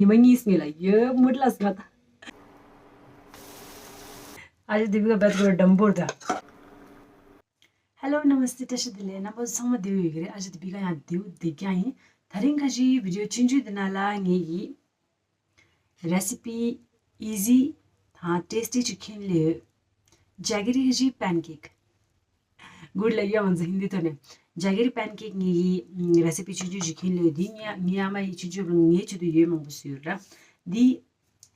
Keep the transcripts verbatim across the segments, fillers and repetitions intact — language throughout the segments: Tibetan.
ཉི་མ་གཉིས་སྔོན་ལ་ཡོད་མུར་ལ་སྔ་ད། ཨ་ཅེ་དེ་བི་ག་བད་གོ་ཌམ་བོར་ད། Hello, Namaste, བཀྲ་ཤིས་བདེ་ལེགས། རྣམ་པ་ཚང་མ་བདེ་པོ་ཡོད་ཀྱི་རེད། ཨ་ཅེ་དེ་བི་ག་ཡང་བདེ་པོ་བདེ་རྐྱང་ཡིན། ད་རིང་ཁ་ཤས་བི་ཌི་ཡོ་ཆུང་ཆུང་འདི་ནང་ལ་ངས་ཀྱི་རེ་སི་པི་ཨི་ཟི་དང་ཊེ་སི་ཊི་ཅིག་ཁྱེར་ལོས། ཇ་གི་རི་ཁ་ཤས་པན་ཀེག། གུར་ལ་ཡོང་ཟིན་འདི་ཐོག་ནས་ཇ་གི་རི་པན་ཀེག་ངའི་རེ་སི་པི་ཆུང་ཆུང་ཞིག་ཁྱེར་ལོས། འདི་ངའི་ངའི་ཨ་མ་ཡི་ཆུང་ཆུང་རང་ངའི་ཆེད་དུ་ཡོད་མང་པོ་བཟོས་ཡོད་ར། འདི་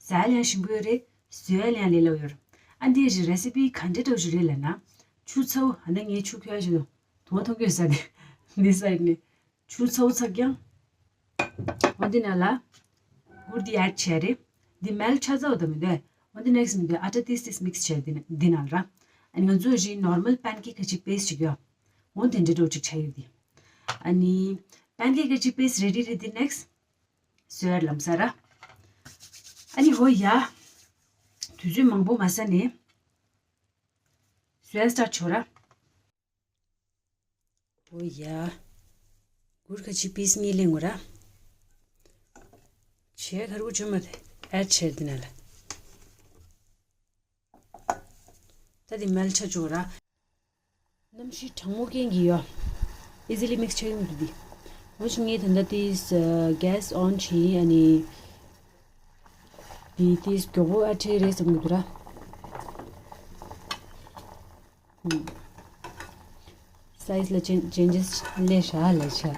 ཟ་ཡ་ལ་ཡང་ཞིམ་པོ་ཡོད་རེད། བཟོ་ཡ་ལ་ཡང་ལས་སླ་པོ་ཡོད་རེད། ཨ་འདི་རེ་སི་པི་ག་འདྲ་འདྲ་བོ་ཞིག་རེད་ལབ་ན། ཆུ་ཚ་པོ་ཨ་ནི་ངའི་ཆུ་ཁོལ་ཞིག་དུ་དུང་བ་འཐུང་གི་ཡོད་ས་དེ་འདི་སའིཌ་ནས། ཆུ་ཚ་པོ་ཚ་རྐྱང་། འོ་འདི་ནང་ལ་གུར་འདི་ཨེཌ་བྱས་རེད། འདི་མེལ་ཊི་ཆ་ཚ་པོ་ད་མི་འདུག་འོ་འདི་ནེག་སི་མི་འདུག་ཨ་ཊ་ཏིས་ཏིས་མིག་སི་བྱས་འདི་ནང་འདི་ནང་ལ་ར། ཨ་ནི་ང་ཚོ་རི་ནོར་མལ་པན་ཀེག་ཁ་ཅིག་པེ་སི་ཅིག་ཡོད། འོ་དེ་འདྲ་འདྲ་ཅིག་ཆ་ཡོད་འདི། ཨ་ནི་པན་ཀེག་ཁ་ཅིག་པེ་སི་རེ་ཌི་རེད། འདི་ནེག་སི་བཟོ་ཡར་ལམ་ས་ར། ཨ་ནི་ཧོ་ཡ། དུས་ཚོད་མང་པོ་མ་ཟ་ནས་བཟོ་ཡར་སི་ཊར་ཊི་བྱོས་ར། ཨོ་ཡ། གུར་ཁ་ཅིག་པིས་གཉིས་ལེན་དགོས་ར། བྱས་ཁར་གུ་བཅོས་མ་རེད། ཨེཌ་བྱས་འདི་ནང་ལ། ད་འདི་མལ་ཆ་བཅུག་ར། གནམ་གཤིས་གྲང་མོ་རྐྱེན་གྱིས་ཡོད། ཨི་ཛི་ལི་མིག་སི་ཆགས་ཀྱི་མི་འདུག་འདི། འོ་ཞིག་ངས་ད་ལྟ་དེས་གེ་སི་ཨོན་བྱས། ཨ་ནི་འདི་དེས་མགྱོགས་པོ་ཨ་ཁྲེ་རེད་བསམ་གྱི་འདུག་ར། སའི་ཛི་ལ་ཅེན་ཅེན་ཇེ་སི་སླེབས་ཤག་ལབ་བྱས།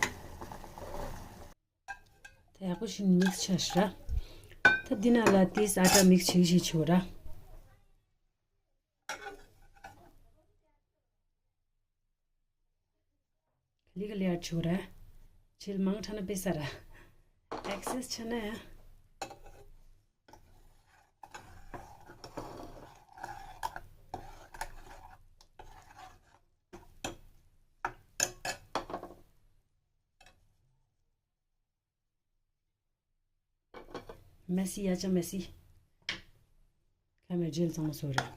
ད་ཡག་པོ་ཞིག་མིག་སི་ཆགས་ཤག་ར། ད་འདི་ནང་ལ་ཏིས་ཨ་ཊ་མིག་སི་བྱེད་ཀྱི་བྱེད་ཆོག་ར། ག་ལེ་ག་ལེ་ཨ་ཆོག་ར། ཆེལ་མང་ཁྲ་ན་པེ་ས་ར། ཨེག་སེ་སི་ཆ་ན་ཡ། མེ་སི་ཡ་ཅང་མེ་སི། ཁ་མེ་ཇེལ་ཚང་མ་བཟོ་རེད།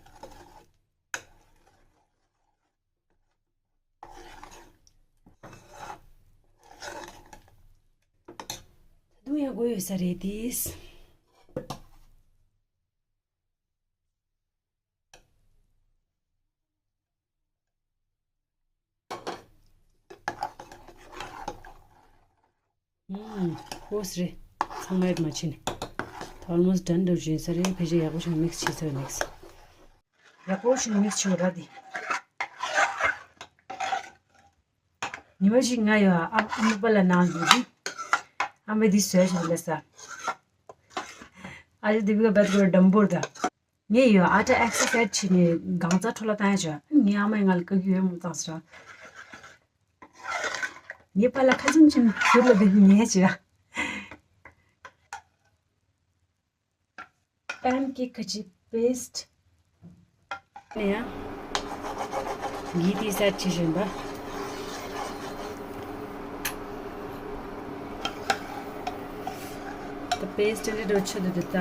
ད་དུང་ཡང་དགོས་ཡོད་ས་རེད་དེས། ཧོས་རེད། ཚང་མ་ཡོད་མ་ཕྱིན། ད་ཨོལ་མོ་སི་ཌན་འགྲོ་བཞིན་ས་རེད། ཕལ་ཆེར་ཡག་པོ་ཞིག་མིག་སི་བྱས་ཚར། མིག་སི་ཡག་པོ་ཞིག་མིག་སི་བྱས་ར་དེ། ཉི་མ་ཞིག་ང་ཡོད་ཨ་ཨ་མ་པ་ལ་ནང་འགྲོ་གི། ཨ་མ་འདི་བཟོས་ཞིག་ལ་ས། ཨ་ཅེ་དེ་བི་ག་བད་གོ་ཌམ་བོར་ད། ངས་ཡོད་ཨ་ཊ་ཨེག་སེ་སི་ཨེཌ་བྱས་ནས་སྒང་རྩ་འཕྲོ་བརླག་བཏང་ཡ་བྱས། ངའི་ཨ་མས་ང་ལ་བཀག་གི་ཡོད་མོ་བཏང་ཟེར། ངའི་པཱ་ལགས་ཁ་ཆེམས་ཆེམས་ཟུར་ལ་བསྡད་ནས་ཉལ་བྱས། པན་ཀེག་ཁ་ཅིག་པེ་སི་ཊི་ནས་ཡང་། འདི་དེ་སེ་ཊི་བྱེད་བཞིན་པ། ད་པེ་སི་ཊི་འདི་འགྲོ་ཆེད་དུ་འདི་ལྟ།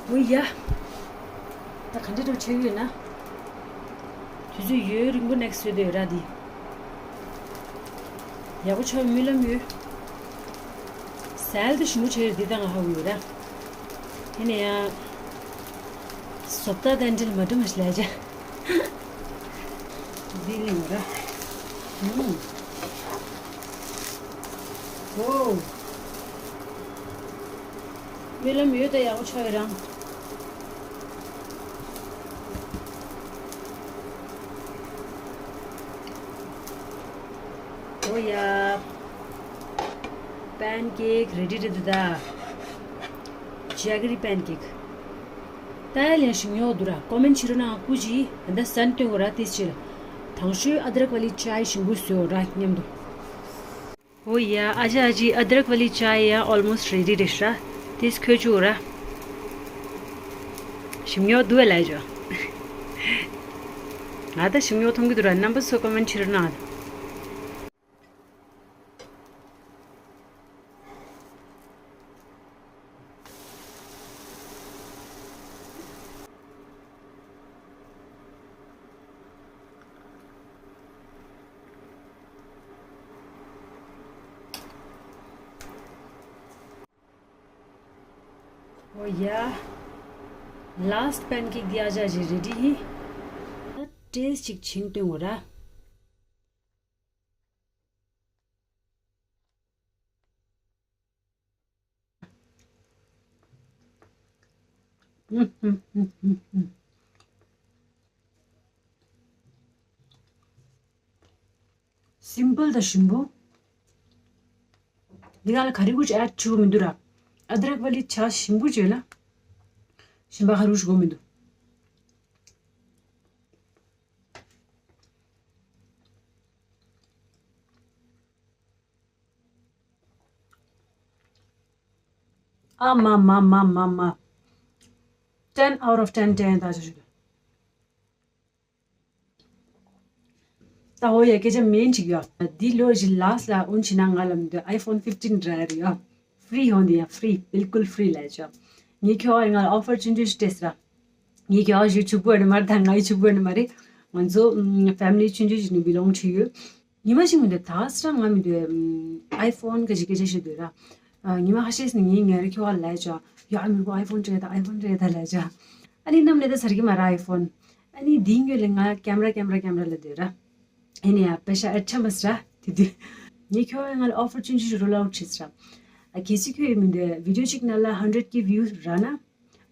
འོ་ཡ། ད་ག་འདྲ་འགྲོ་ཆེ་ཡོད་ན། དུས་ཚོད་ཡོད་རིང་པོ་ནེག་སི་བཟོས་བསྡད་ཡོད་ར་འདི། ཡག་པོ་ཆགས་པའི་སྨོན་ལམ་ཡོད། ཟས་ལ་དེ་ཞིམ་པོ་བྱས་ཡོད་འདི་ད་ང་ཧ་གོ་ཡོད་ར། དེ་ནས་ཡང་། བཟོ་ལྟ་དང་འབྲེལ་མ་འགྲོ་མ་ཞིག་ལས་བྱ། འདི་གླིང་ར། ཨུམ། ཨོ། རྨི་ལམ་ཡོད་ད་ཡག་པོ་ཆགས་ཡོད་རང་། ཨོ་ཡ། པན་ཀེག་རེ་ཌི་རེད་ད། ཇེ་ག་རི་པན་ཀེག་ད་ཡ་ལན་ཞིམ་ཡོད་འདུག་ར། ཀོ་མེན་ཊི་བྱེད་རོགས་གནང་། སྐུ་མཁྱེན། ད་སན་སྟོན་དགོས་ར་དེ་ཕྱིར། དང་ཤོས་ཨ་དྲག་ཝ་ལི་ཅའི་ཞིམ་པོ་བཟོས་ར་མཉམ་དུ། ཨོ་ཡ། ཨ་ཅག་ཨ་ཅག་ཨ་དྲག་ཝ་ལི་ཅའི་ཡ་ཨོལ་མོ་སི་ཊི་རེ་ཌི་རེད་ར། དེ་ཁོལ་བཅུག་ར། ཞིམ་ཡོད་འདུག་ལ་ཇོ། ང་ད་ཞིམ་ཡོད་མཐོང་གི་འདུག་ར། རྣམ་པ་ཚོ་ཀོ་མེན་ཊི་བྱེད་རོགས་གནང་། ཨོ་ཡ། ལཱསྚ་པན་ཀེག་འདི་ཨ་ཅག་ཅིག་རེ་ཌི་ཡིན། ད་ཊེསྚ་ཅིག་བྱིན་སྟོན་དགོས་ར། སིམ་པལ་དང་ཞིམ་པོ། འདི་ག་ལ་ག་རེ་ཀུ་ཅི་ཨེཌ་བྱེད་དགོས་མི་འདུག་ར། ཨ་དྲག་ཝ་ལི་ཆ་ཞིམ་པོ་བྱས་ན། ཞིམ་པ་ག་རེ་ཀུ་ཅི་དགོས་མི་འདུག་ཨ་མ་མ་མ་མ་མ། ten out of ten ten ད་ཆ་ཞུ། ད་འོ་ཡ་སྐད་ཆ་མེན་ཅིག་ཡོད། འདི་ལོ་བཞི་ལཱསྚ་ལ་ཨོན་བྱེད་ན་ང་ལ་མི་འདོད་ཨའི་ཕོན་ཕིཕ་ཊིན་རག་རེད་ཡ། ཧྥི་རི་ཡོང་འདི་ཡ་ཧྥི་རི་བིལ་ཀུལ་ཧྥི་རི་ལས་ཆོག་ངས་ཁྱོད་ང་ལ་ཨོ་ཕར་ཆུང་ཆུང་ཞིག་སྤྲད་སྲ། ངས་ཁྱོད་ཞུ་ཆུ་བོ་ནི་མར་ད་ང་ཡི་ཆུ་བོ་ནི་མ་རེད། ང་ཚོ་ཕེ་མི་ལི་ཆུང་ཆུང་ཞིག་ནི་བི་ལོང་བྱེད་ཡོད། ཉི་མ་ཞིག་མི་འདོད་ད་སྲ་ང་མི་འདོད་ཨའི་ཕོན་ག་ཞིག་སྐད་ཆ་ཞིག་འདོད་ར། ཉི་མ་ཁ་ཤས་ནི་ངས་ངའི་རི་ཁྱོད་ལས་ཆོག་ཡ་མི་གོ་ཨའི་ཕོན་སྤྲད་ད་ཨའི་ཕོན་སྤྲད་ད་ལས་ཆོག་ཨ་ནི་ནམ་ནས་ད་ཟེར་གི་མ་ར་ཨའི་ཕོན། ཨ་ནི་འདིའི་སྔོན་ལ་ང་ཀེམ་ར་ཀེམ་ར་ཀེམ་ར་ལ་སྡོད་ར། ཨ་ནི་ཡ་པེ་ཤ་ཨེ་ཆ་མ་སྲ་དེ་དུས། ངས་ཁྱོད་ང་ལ་ཨོ་ཕར་ཆུང་ཆུང་ཞིག་རོལ་ཨའུཊ་བྱེད་སྲ། ཨ་གལ་སྲིད་ཁྱོད་ཡོད་མི་འདོད་བི་ཌིའོ་གཅིག་ནང་ལ་ཧན་ཌེཌ་ཀེ་བིའུ་རག་ན།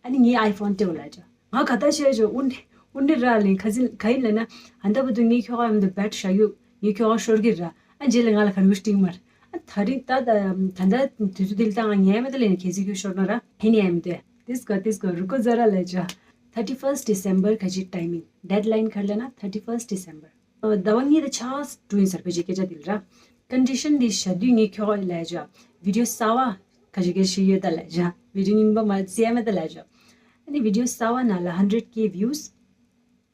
ཨ་ནི་ངའི་ཨའི་ཕོན་སྤྲད་ལ་ཆོག་ང་ག་ད་ཤེས་ཆོག་ཨུན་ཨུན་ར་ལེན་ཁ་ཟིན་ག་ཡིན་ལ་ན། ཧན་ད་བུ་དུ་ངས་ཁྱོད་ང་ཡོད་མི་འདོད་བེཊ་ཤ་ཡུ་ངས་ཁྱོད་ང་ཤོར་གི་ར། ཨ་རྗེས་ལ་ང་ལ་ག་རེ་སྟིང་མར། ཨ་ད་རིང་ད་ད་ད་ད་དུས་ཚོད་དེ་ལ་ད་ང་ཉལ་མེད་ད་ལེན་གལ་སྲིད་ཁྱོད་ཤོར་ན་ར་ཧེ་ནི་ཨེམ་དེ། This go, this go, རུ་ཀོ་ཛ་ར་ལ་ཆོག thirty first December ག་ཅིག་ཊའི་མིང་ཌེཌ་ལའིན་ག་རེ་ལ་ན་thirty first December། ཟླ་བ་གཉིས་དང་ཆ་དྲུག་ཡིན་ཟེར་བའི་སྐད་ཆ་འདི་ལ་ར། ཀོན་ཌི་ཤན་འདི་བཞག་དུས་ངས་ཁྱོད་ལ་ལས་བྱ། བི་ཌིའོ་གསར་བ་ག་ཞིག་ག་ཞིག་ཡོད་ད་ལས་བྱ། བི་ཌིའོ་རྙིང་པ་མ་བརྩིས་མེད་ད་ལས་བྱ། ཨ་ནི་བི་ཌིའོ་གསར་བ་ནང་ལ་hundred K views།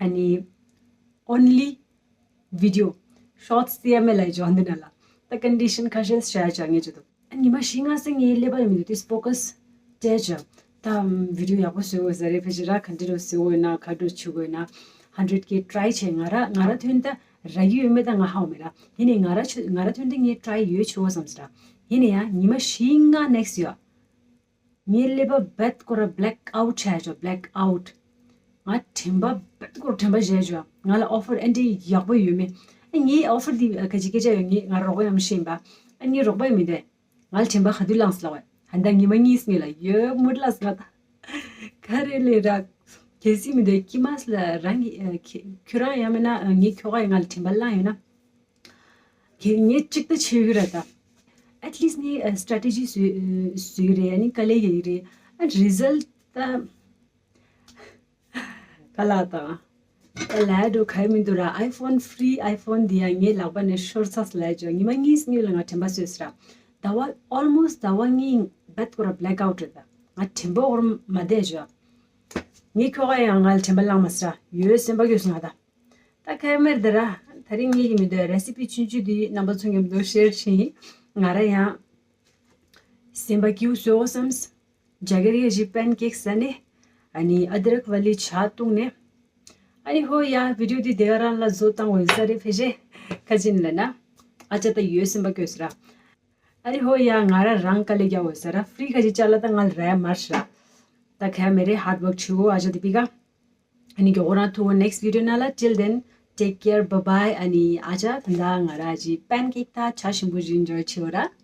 ཨ་ནི་only video shorts བརྩིས་མེད་ལས་བྱ་འདི་ནང་ལ། ད་ཀོན་ཌི་ཤན་ཁ་ཤས་བཞག་བྱ་ངས་བྱེད་དོ། ཉི་མ་བཞི་ལྔ་ཙམ་ངའི་ཀླད་པ་ཡོད་མི་འདུག་དེ་ཕོ་ཀ་སི་སྤྲད་བྱ། ད་བི་ཌིའོ་ཡག་པོ་བཟོ་དགོས་ཟེར་རེད། ཕལ་ཆེར་ར་ག་འདྲ་རུ་བཟོ་དགོས་ན་ག་འདྲ་བྱེད་དགོས་ན་hundred K try བྱས། ང་ར་ང་ར་ཐོན་ད་ར་གི་ཡོད་མེད་ད་ང་ཧ་གོ་མེད་ར། ཡིན་ནའི་ང་ར་ཆོ་ང་ར་ཐོན་ད་ངས་try ཡོད་ཆོག་བསམ་ཟེར་ར། ཡིན་ནའི་ཡང་ཉི་མ་བཞི་ལྔ་next ཡོད། ངའི་ཀླད་པ་རྦད་ཀོ་ར་black out བྱས་ཆོག black out། ང་དྲན་པ་རྦད་ཀོ་ར་དྲན་པ་བརྗེད་ཆོག་ང་ལ་ཨོ་ཕར་ཨེ་འདྲའི་ཡག་པོ་ཡོད་མེད། ཨ་ངའི་ཨོ་ཕར་འདི་ག་ཅི་སྐད་ཆ་ཡོད་ངས་ང་རོགས་པ་ཡང་ཤེས་པ། ཨ་ངའི་རོགས་པ་ཡང་མི་འདུག་ང་ལ་དྲན་པ་ག་དུས་ལངས་ལ་བས། ཧན་ད་ཉི་མ་གཉིས་སྔོན་ལ་ཡོད་མུར་ལ་སྔ་ད། ག་རེ་ལས་ར། གལ་སྲིད་མི་འདོད་ཀྱི་མ་སི་ལ་རང་གི་ཨ་ཁྱེད་ཁྱོད་རང་ཡང་མིན་ན་ཨ་ངའི་ཁྱོ་ག་ཡང་ང་ལ་དྲན་པ་བླངས་ཡོད་ན། གལ་ངས་གཅིག་ད་བྱེད་ཡོད་ར་ད། At least ནི་ཨ་strategy བཟོས་བཟོས་ཡོད་རེད། ཨ་ནི་དཀའ་ལས་ཡོད་ཡོད་རེད། ཨ་result ད། ག་ལ་དང་། ད་ལས་འགྲོ་ག་ཡི་མི་འདུག་ར། iPhone free iPhone འདི་ཡང་ངའི་ལག་པ་ནས་ཤོར་ཚར་ལས་ཅོ། ཉི་མ་གཉིས་སྔོན་ལ་ང་དྲན་པ་གསོས་སི་ར། ཟླ་བ་almost ཟླ་བ་གཉིས་བད་ཀོ་ར་black out རེད་ད། ང་དྲན་པ་འོར་མ་བསྡད་ཅོ། ངའི་ཁྱོ་ག་ཡང་ང་ལ་དྲན་པ་བླངས་མ་སི་ར། ཡོད་སེམས་པ་སྐྱོ་སོང་ང་ད། ད་ཁ་མེར་ད་ར། ད་རིང་ངེད་ཀྱི་མི་འདོད་recipe ཆུང་ཆུང་འདི་རྣམ་པ་ཚོ་མཉམ་དུ་share བྱེད་ཡིན། ང་ར་ཡང་སེམས་པ་སྐྱིད་པོ་བཟོ་དགོས་བསམས། རྒྱ་གར་ཡ་ཞིག་pancake ཟ་ནས། ཨ་ནི་ཨ་དྲག་ཝ་ལི་ཇ་བཏུང་ནས། ཨ་ནི་ཧོ་ཡ་video འདི་དེ་ག་རང་ལ་བཟོ་བཏང་འོས་ས་རེད་ཕེ་ཤེ། ཁ་ཅིན་ལ་ན། ཨ་ཅག་ད་ཡོད་སེམས་པ་སྐྱོ་སི་ར། ཨ་ནི་ཧོ་ཡ་ང་ར་རང་དཀའ་ལས་རྒྱག་འོས་ས་ར། free ཁ་ཅིག་ཅ་ལ་ད་ང་ལ་ར་ཡ་མར་ཤི་ར། ད་ཁ་མེ་རེ་hard work བྱེད་འོ་ཨ་ཅག་དེ་པི་ཀ་ཨ་ནི་མགྱོགས་པོ་རང་ཐུག་འོ་next video ནང་ལ། Till then, take care, bye bye. ཨ་ནི་ཨ་ཅག་ད་ང་ར་ཅི་pancake ད་ཇ་ཞིམ་པོ་ཞིག་enjoy བྱེད་འོ་ར།